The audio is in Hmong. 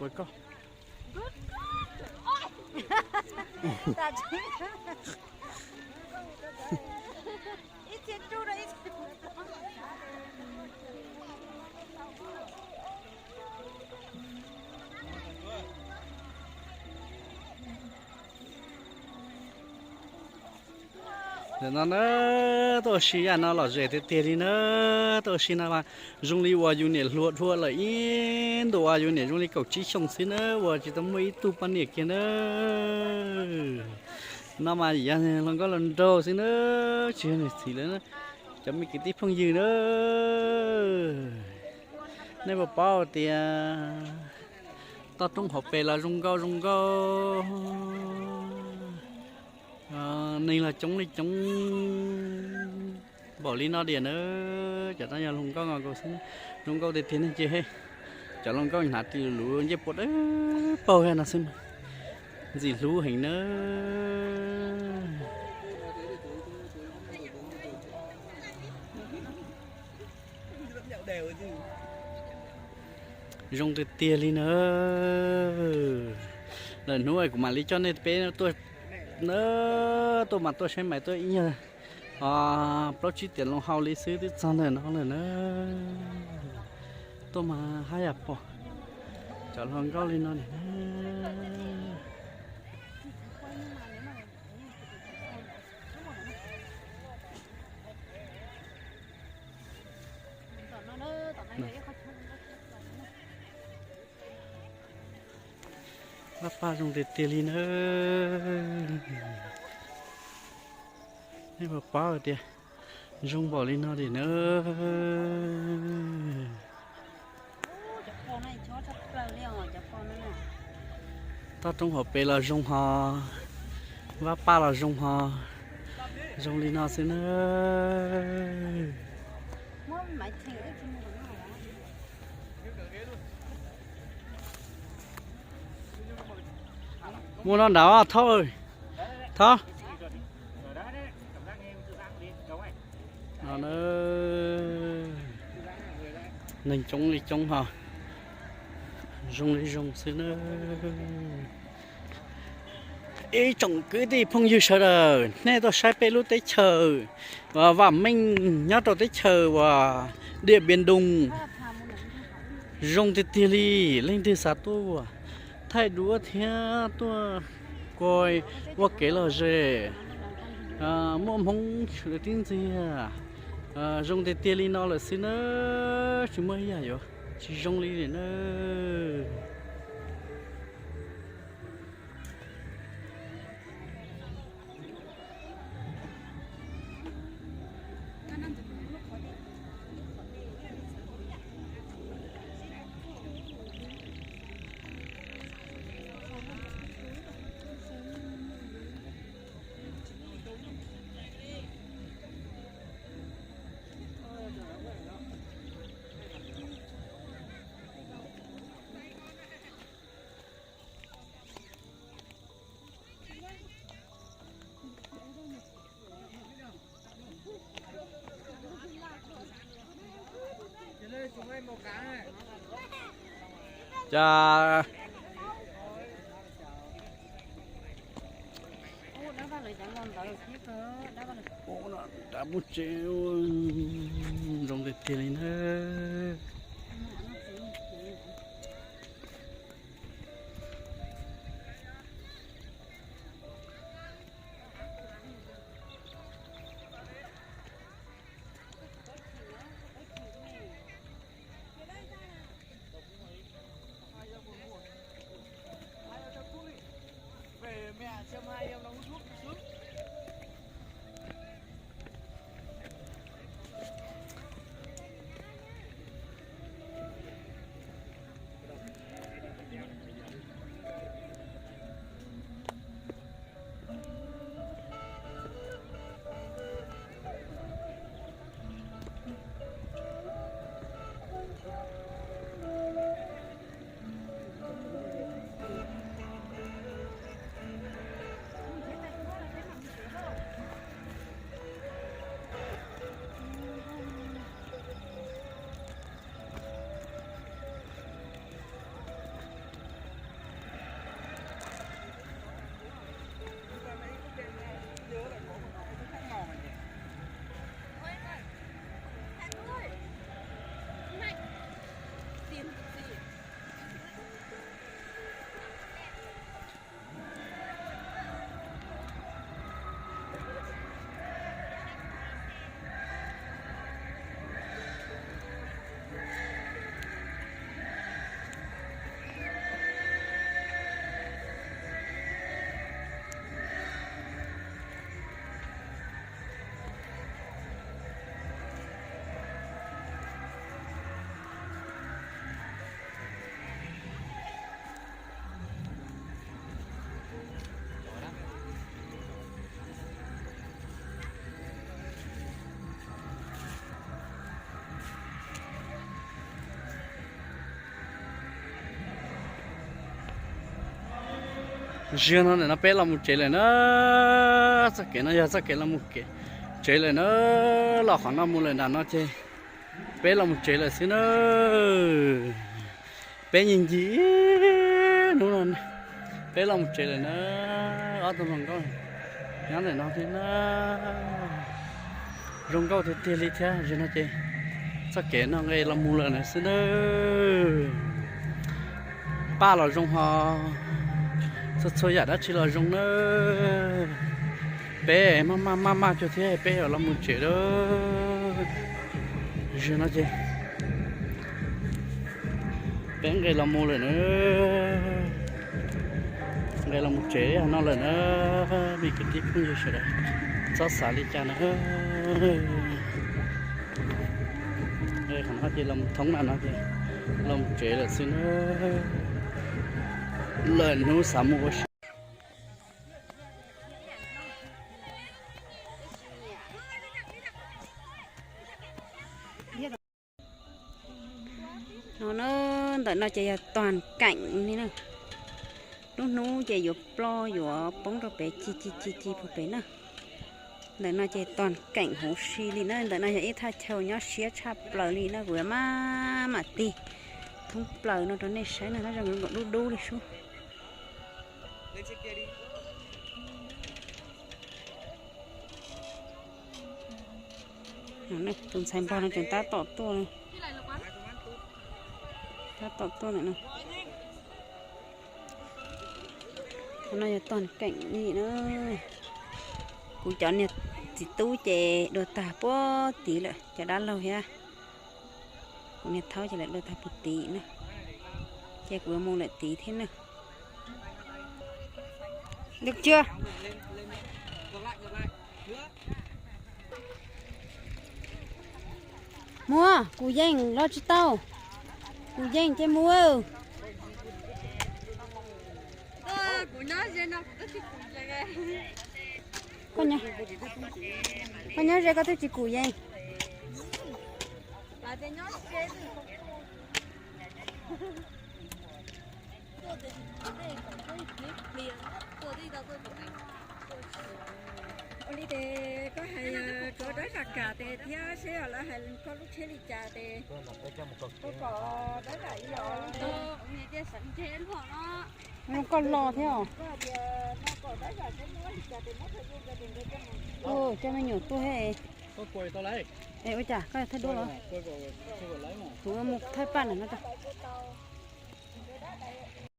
Ua koj. Ntawm no na, tuaj ua si yam no lom zem tiag tiag li na. Tuaj ua si no mas zoo li uas yus niam hluas dhau lawm ib ntus, uas yus niam zoo li kaum tsib xyoos xwb na, uas tsis tau muaj ib tug poj niam kiag na. No mas yog hluas nkauj hluas nraug xwb na, tsis yog niam txiv lawm na. Cov me kwv tij phooj ywg na, nej puas paub tias toj roob hauv pes los zoo nkauj zoo nkauj, neeg los coob li coob npaum li no tiag na. Cov no yog hluas nkauj nkaus xwb, zoo nkauj tiag tiag ne ces, cov hluas nkauj hnav ris luv ncej puab dawb paug no xwb, ntxim hlub heev na. Zoo tiag tiag li na. Lwm hnub kuv mam li coj nej peb tuaj na, tuaj mas tuaj saib mais tuaj ib nyuag plaub tsib tiam loo hau li xwb twb txog ntawm no lawm na. Tuaj mas haj yam pom cov hluas nkauj li no na. Vaj paj zoo tiag tiag li na. Nej puas paub tias zoo npaum li no tiag na. Toj roob hauv pes los zoo ho, vaj paj los zoo ho, zoo li no xwb na. Muaj no nrad Thoj, Thoj. Neeg coob li coob ho, zoo li zoo xwb na. Ib tsoom kwv tij phooj ywg sawv daws, nej tuaj saib peb lub teb chaws Vam Meej nyob rau teb chaws uas Diam Npias Ntoos, zoo tiag tiag li. Leej twg xav tuaj thaij duab thiab tuaj kos ua kev lom zem, muaj Hmoob sawv daws tib ntxiag, zoo tiag tiag li no lawm xwb na, tsis muaj ib yam yuav tsis zoo li na. Cas dab muaj tsev zoo tiag tiag li na. Ziag no ntawm no peb los mus tsev lawm na. Txoj kev no yog txoj kev los mus kev tsev lawm na. Los qhov no mus lawm nram no ces peb los mus tsev lawm xwb na. Peb ncig ncig ib hnub no peb los mus tsev lawm na. Ob tug hluas nkauj nyob ntawm no thiab na. Zoo nkauj tiag tiag li thiab. Ziag no ces txoj kev no nqes los mus lawm na xwb na. Paj los zoo ho txhua txhua yam dab tsi los zoo na. Peb maj maj maj maj cuag thiab peb yuav los mus tsev lawm. Ziag no ces peb nqes los mus lawm na. Nqes los mus tsev no lawm na. Me kwv tij phooj ywg sawv daws txhob xav li cas na. Qhov no ces los thoob na no ces los tsev lawm xwb na. Lwm hnub xav mus ua si. No na, ntawm no ces yog tuag keem li na. Lub hnub ces yuav ploj yuav poob rau pem ci ci ci ci puag pem na. Ntawm no ces tuag keem huv si li na. Ntawm no yog ib thaj chaw nyob siab tshaj plaws li na. Kuv yuav maj mam tig thoob plaws no rau nej saib na, tab zoo nkaus dub dub li sub. Tus ntxhais npog no tseem tab tom tuaj, tab tom tuaj ntawm no. Qhov no yog tuag keem li na. Kuv cov niag txiv tub ces dua tag puag tid lawm, cov dab laug thiab. Kuv niag thaub ces lawv dua tag puag tid na. Ces kuv yuav mus lawm tid thiab na. Được chưa? Muab, kuv yeej los tsis tau. Kuv yeej ces mus. Koj nyob ze koj twb tsis kuv yeej. Ua li ces koj hais rov dab zam kam tes thiab seb lawv hais koj lub tsheb li cas tes koj kom dab zam ib yam li. Zoo koj los thiab os. Koj hais tias no kom dab zam seb muab li cas tes muab rau yus tes nkawd coj mus. Coj me nyuam tuaj thiab. Es ua cas koj yog thaij duab los? Kuv mus thaij paj ntawm no rau.